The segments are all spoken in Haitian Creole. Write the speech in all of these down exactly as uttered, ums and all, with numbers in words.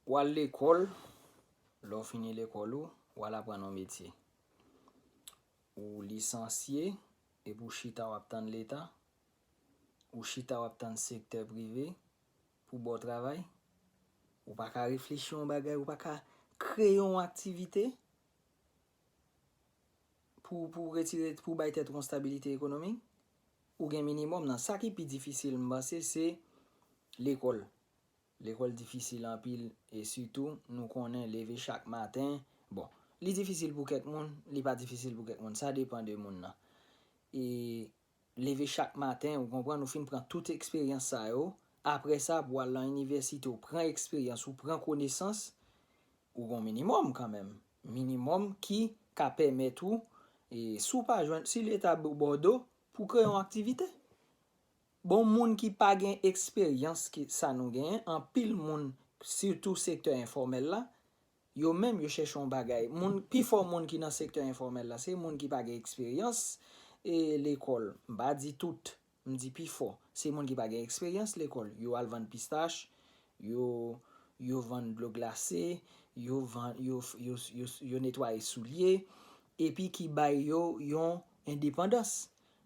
Ou al lekòl, lè w fini lekòl ou, ou al aprann yon metye. Ou lisansye, epi w chita w ap tann Leta. Ou chita w ap tann sektè prive pou ba w travay. Ou pa ka reflechi yon bagay, ou pa ka kreye yon aktivite pou, pou retire, pou bay tèt ou yon stabilite ekonomik. Ou gen minimòm nan. Sa ki pi difisil, m panse, se lekòl. Lekòl difisil anpil, e sitou, nou konnen leve chak maten. Bon, li difisil pou kèk moun, li pa difisil pou kèk moun. Sa depann de moun nan. E leve chak maten, ou konprann, ou fin pran tout eksperyans sa yo. Apre sa, pou al nan inivèsite, ou pran eksperyans, ou pran konesans, ou gon minimòm kanmenm. Minimòm ki ka pèmèt ou, e, si w pa jwenn, si Leta ba w do pou kreye yon aktivite. Bon, moun ki pa gen eksperyans ki sa nou genyen, anpil moun, sitou sektè enfòmèl la, yo menm yo chèche yon bagay. Moun, pifò moun ki nan sektè enfòmèl la, se moun ki pa gen eksperyans e lekòl. M pa di tout, m di pifò. Se moun ki pa gen eksperyans lekòl. Yo al vann pistach, yo, yo vann dlo glase, yo vann, yo, yo, yo, yo netwaye soulye, epi ki bay yo yon endepandans.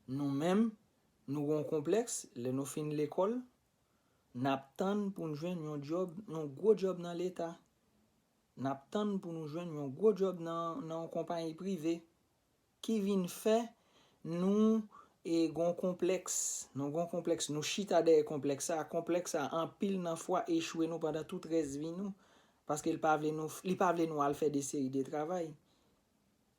Nou menm, nou gon konplèks, lè nou fin lekòl, n ap tann pou n jwenn yon djòb, yon gwo djòb nan Leta. N ap tann pou nou jwenn yon gwo djòb nan, nan yon konpayi prive. Ki vin fè nou, e, gon konplèks. Nou gon konplèks. Nou chita dèyè konplèks sa. Konplèks sa, anpil nan fwa, echwe nou pandan tout rès vi nou. Paske li pa vle nou, li pa vle nou al fè de seri de travay.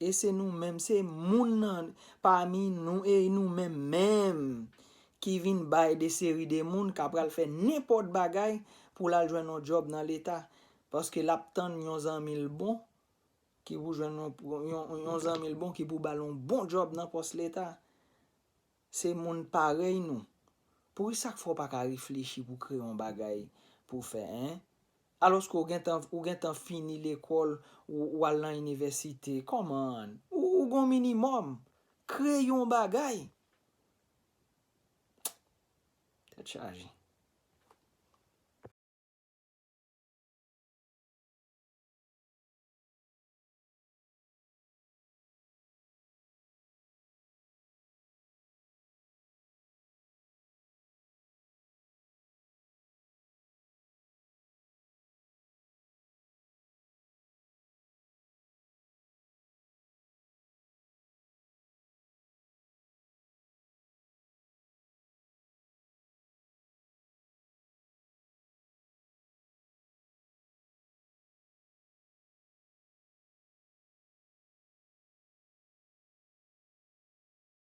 E se nou menm, se moun nan pami nou e nou menm menm ki vin bay de seri de moun k ap pral fè nenpòt bagay pou l al jwenn yon djòb nan Leta. Paske l ap tann yon zanmi l bon ki pou jwenn yon, yon, yon zanmi l bon ki pou ba l yon bon djòb nan pòs Leta. Se moun parèy nou. Poukisa k fè w pa ka reflechi pou kreye yon bagay pou w fè, en? Alòske w gentan, ou gentan fini lekòl, ou, ou al nan inivèsite. Kòman? Ou, ou gon minimòm. Kreye yon bagay. Tèt chaje.